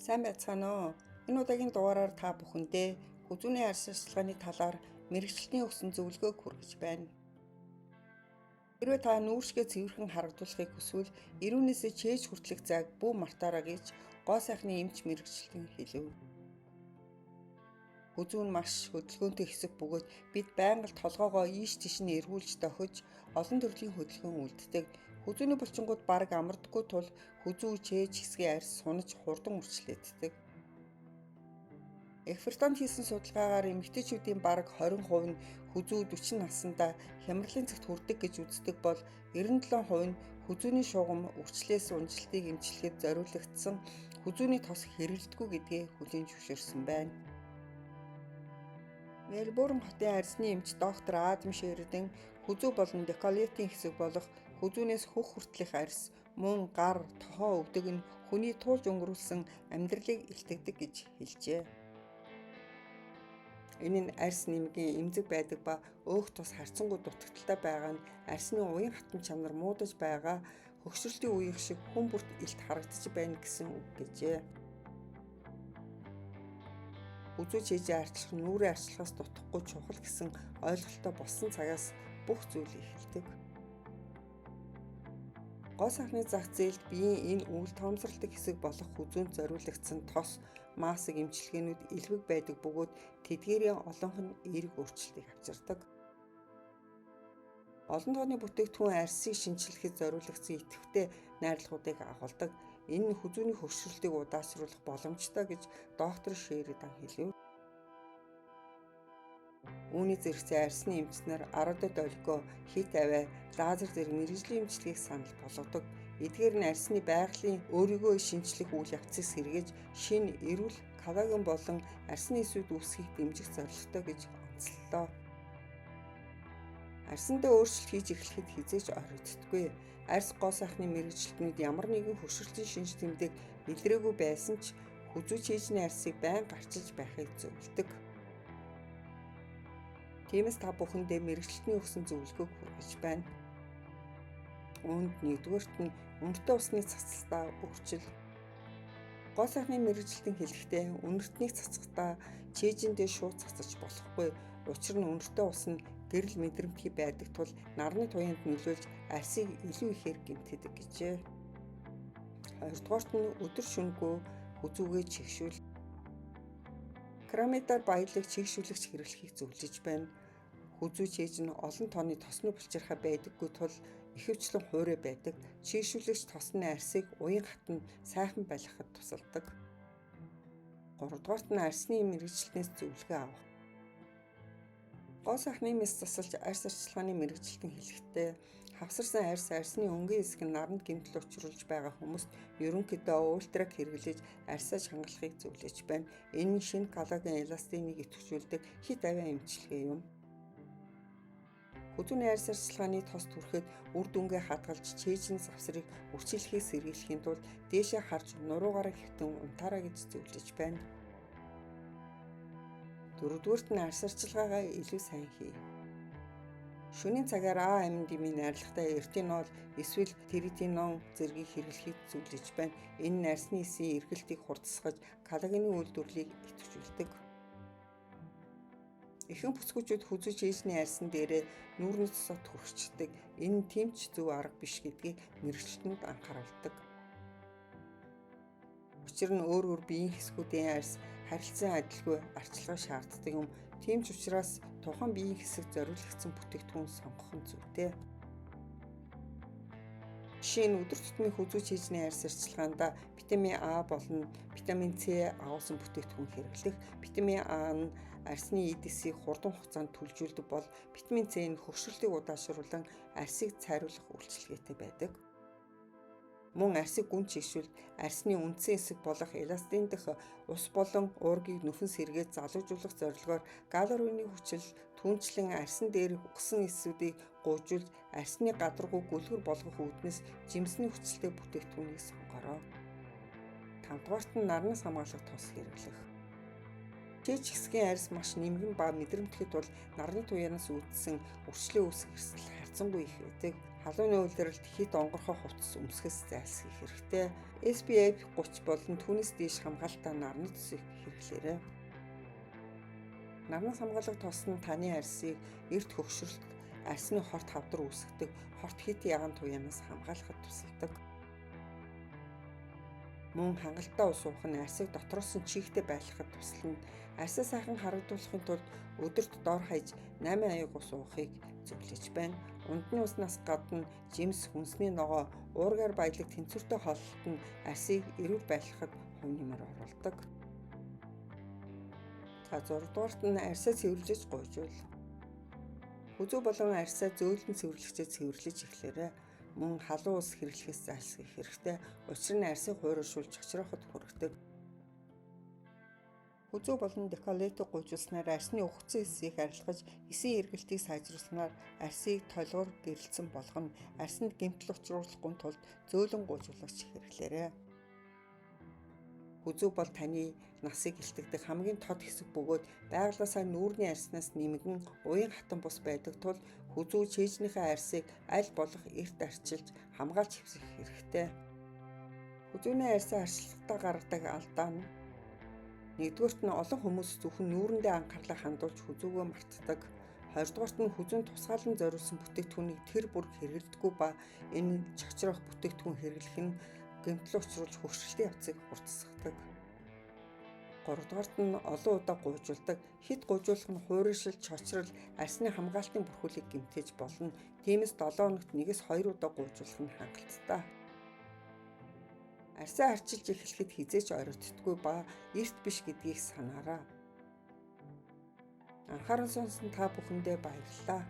Сайн байцгаана уу? Энэ удаагийн дугаараар та бүхэндээ хүзүүний арьс арчилгааны талаар мэргэжилтний өгсөн зөвлөгөөг хүргэж байна. Хэрвээ та нүүршгээ цэвэрхэн харагдуулахыг хүсвэл эрүүнээсээ чээж хүртэлх зайг бүү мартаарай гэж гоо сайхны эмч мэргэжилтэн хэлэв. Хүзүү нь маш хөдөлгөөнтэй хэсэг бөгөөд бид байнга л толгоогоо ийш тийш нь эргүүлж дохиж олон төрлийн хөдөлгөөн үлддэг. Хүзүүний булчингууд бараг амардаггүй тул хүзүү чээж хэсгийн арьс сунаж хурдан үрчлэгддэг. Их Британд хийсэн судалгаагаар эмэгтэйчүүдийн бараг 20% нь хүзүү 40 наснда хямралын цагт хүрдэг гэж үздэг бол 97% нь хүзүүний шугам үрчлээс унжилтыг эмчлэхэд зориулагдсан хүзүүний тос хэрэглэдэггүй гэдгээ хүлээн зөвшөөрсөн байна. Мельбурн хотын арьсны эмч доктор Адам Шеридан хүзүү болон декольтийн хэсэг болох хүзүүнээс хөх хүртэлх арьс мөн гар, тохоо өвдөг нь хүний туулж өнгөрүүлсэн амьдралыг илтгэдэг гэж хэлжээ. Энэ нь арьс нэмгийн эмзэг байдаг ба өөх тус харьцангуй дутагдалтай байгаа нь арьсны уян хатан чанар муудаж байгаа хөгшрөлтийн үеих шиг хүн бүрт илт харагдаж байна гэсэн үг гэжээ. Хүзүү чийжээ арчлах нь нүүрээ арчлахаас дутахгүй чухал гэсэн ойлголттой болсон цагаас бүх зүйл эхэлдэг. Гоо сайхны зах зээлд биеийн энэ үйл тоомсорлдог хэсэг болох хүзүүнд зориулагдсан тос, маск эмчилгээнүүд элбэг байдаг бөгөөд тэдгээрийн олонх нь эерэг өөрчлөлтийг авчирдаг. Олон тооны бүтээгдэхүүн арьсыг шинэчлэхэд зориулагдсан идэвхтэй найрлагуудыг агуулдаг. Энэ нь хүзүүний хөгшрөлтийг удаашруулах боломжтой гэж доктор Шеридан хэлэв. Үүний зэрэгцээ арьсны эмчнэр Арадо долгио, хит авиа, лазер зэрэг мэргэжлийн эмчилгээг санал болгодог. Эдгээр нь арьсны байгалийн өөрийгөө шинчлэх үйл явцыг сэргээж шинэ эрүүл коллаген болон арьсны эсүүд үүсгэхийг дэмжих зорилготой гэж онцоллоо. Арьсандаа өөрчлөлт хийж эхлэхэд хэзээ ч оройтдоггүй. Арьс гоо сайхны мэргэжилтнүүд ямар нэгэн хөгшрөлтийн шинж тэмдэг илрээгүй байсан ч хүзүү чийжний арьсыг байнга арчилж байхыг зөвлөдөг. Тиймээс та бүхэндээ мэргэжилтний өгсөн зөвлөгөөг хүргэж байна. Үүнд нэгдүгээрт нь үнэртэй усны цацалтаа өөрчил. Гоо сайхны мэргэжилтэн хэлэхдээ үнэртнийг цацахдаа чийжиндээ шууд цацаж болохгүй. Учир нь үнэртэй ус нь гэрэл мэдрэмтгий байдаг тул нарны туяанд нөлөөлж арьсыг илүү ихээр гэмтээдэг гэжээ. Хоёрдугаарт нь өдөр шөнөгүй хүзүүгээ чигшүүл. Керамидаар баялаг чигшүүлэгч хэрэглэхийг зөвлөж байна. Хүзүү чийж нь олон тооны тосны булчирхай байдаггүй тул ихэвчлэн хуурай байдаг. Чийгшүүлэгч тосны арьсыг уян хатан сайхан байлгахад тусалдаг. Гуравдугаарт нь арьсны мэргэжилтнээс зөвлөгөө авах. Гоо сайхны мэс засалж арьс арчилгааны мэргэжилтэн хэлэхдээ хавсарсан арьс арьсны өнгийн хэсэг нь наранд гэмтэл учруулж байгаа хүмүүст ерөнхийдөө ультраг хэрэглэж арьсаа чангалахыг зөвлөж байна. Энэ нь шинэ коллаген эластиныг идэвхжүүлдэг хит авиа эмчилгээ юм. Хүзүүний арьс арчилгааны тос түрхэд үр дүнгээ хадгалж чийжин завсрыг үрчилэхийг сэргийлэхийн тулд дээшээ харж нуруугаараа хэвтэн унтаарай гэж зөвлөж байна. Дөрөвдүгээрт нь арьс арчилгаагаа илүү сайн хий. Шөнийн цагаар А амин димийн найрлагатай ретинол эсвэл третинон зэргийг хэрэглэхийг зөвлөж байна. Энэ нь арьсны эсийн эргэлтийг хурдасгаж коллагены үйлдвэрлэлийг идэвхжүүлдэг. Ихэнх бүсгүйчүүд хүзүү чийжний арьсан дээрээ нүүрний тосоо түрхчихдэг. Энэ нь тийм ч зөв арга биш гэдгийг мэргэжилтнүүд анхааруулдаг. Учир нь өөр өөр биеийн хэсгүүдийн арьс харилцан адилгүй арчилгаа шаарддаг юм. Тийм ч учраас тухайн биеийн хэсэг зориулагдсан бүтээгдэхүүн сонгох нь зүйтэй. Жишээ нь өдөр тутмын хүзүү чийжний арьс арчилгаанд витамин А болон витамин С агуулсан бүтээгдэхүүн хэрэглэх. Витамин А нь арьсны эд эсийг хурдан хугацаанд түлжүүлдэг бол витамин С нь хөгшрөлтийг удаашруулан арьсыг цайруулах үйлчилгээтэй байдаг. Мөн арьсыг гүн чийгшүүлд арьсны үндсэн хэсэг болох эластин дэх ус болон уургийг нөхөн сэргээж залуужуулах зорилгоор галорины хүчил түүнчлэн арьсан дээр угсан эсүүдийг гуйжуулж арьсны гадаргуу гөлгөр болгох үүднээс жимсний хүчилтэй бүтээгдэхүүнийг сонгороо. Тавдугаарт нь нарнаас хамгаалах тос хэрэглэх. Чийж хэсгийн арьс маш нэмгэн ба мэдрэмтгий тул нарны туяанаас үүдсэн үрчлээ үүсэх эрсдэл харьцангуй их байдаг. Халууны улиралд хэт онгорхой хувцас өмсөхөөс зайлсхийх хэрэгтэй. SPF 30 болон түүнээс дээш хамгаалалттай нарны төсийг хэрэглээрэй. Нарнаас хамгаалах тос нь таны арьсыг эрт хөгшрөлт, арьсны хорт хавдар үүсгэдэг, хорт хэт ягаан туяанаас хамгаалахад тусалдаг. Мөн хангалттай ус уух нь арьсыг дотроос нь чийгтэй байлгахад туслана. Арьсаа сайхан харагдуулахын тулд өдөрт дор хаяж 8 аяг ус уухыг зөвлөж байна. Ундны уснаас гадна жимс, хүнсний ногоо, уургаар баялаг тэнцвэртэй хооллолт нь арьсыг эрүүл байлгахад хувь нэмэр оруулдаг. За 6 дугаарт нь арьсаа цэвэрлэж гуйжуул. Хүзүү болон арьсаа зөөлөн цэвэрлэгчээр цэвэрлэж эхлээрэй. Мөн халуун ус хэрэглэхээс зайлсхийх хэрэгтэй. Учир нь арьсыг хуурайшуулж чочрооход хүргэдэг. Хүзүү болон деколлетег гуйжуулснаар арьсны үхсэн хэсгийг арилгаж, эсийн эргэлтийг сайжруулснаар арьсыг толгор гэрэлтсэн болгоно. Арьсанд гэмтэл учруулахгүй тулд зөөлөн гуйжуулагч хэрэглээрэй. Хүзүү бол таны насыг илтгэдэг хамгийн тод хэсэг бөгөөд байгалиасаа нүүрний арьснаас нэмгэн уян хатан бус байдаг тул хүзүү чийжнийхээ арьсыг аль болох эрт арчилж хамгаалж хэвсэх хэрэгтэй. Хүзүүний арьсаа арчлахдаа гаргадаг алдаа нь нэгдүгээрт нь олон хүмүүс зөвхөн нүүрэндээ анхаарлаа хандуулж хүзүүгөө мартдаг. Хоёрдугаарт нь хүзүүн тусгаалan зориулсан бүтээгдэхүүнийг тэр бүр хэрэглэдэггүй ба энэ чочроох бүтээгдэхүүн хэрэглэх нь гэмтэл учруулж хөгшрөлтийн явцыг хурдасгадаг. Гуравдугаарт нь олон удаа гуйжуулдаг. Хэт гуйжуулах нь хуурайшил, чочрол, арьсны хамгаалтын бүрхүүлийг гэмтээж болно. Тиймээс 7 хоногт 1-2 удаа гуйжуулах нь хангалттай. Арьсаа арчилж эхлэхэд хэзээ ч оройтдоггүй ба эрт биш гэдгийг санаарай. Анхаарал сонсон та бүхэндээ баярлалаа.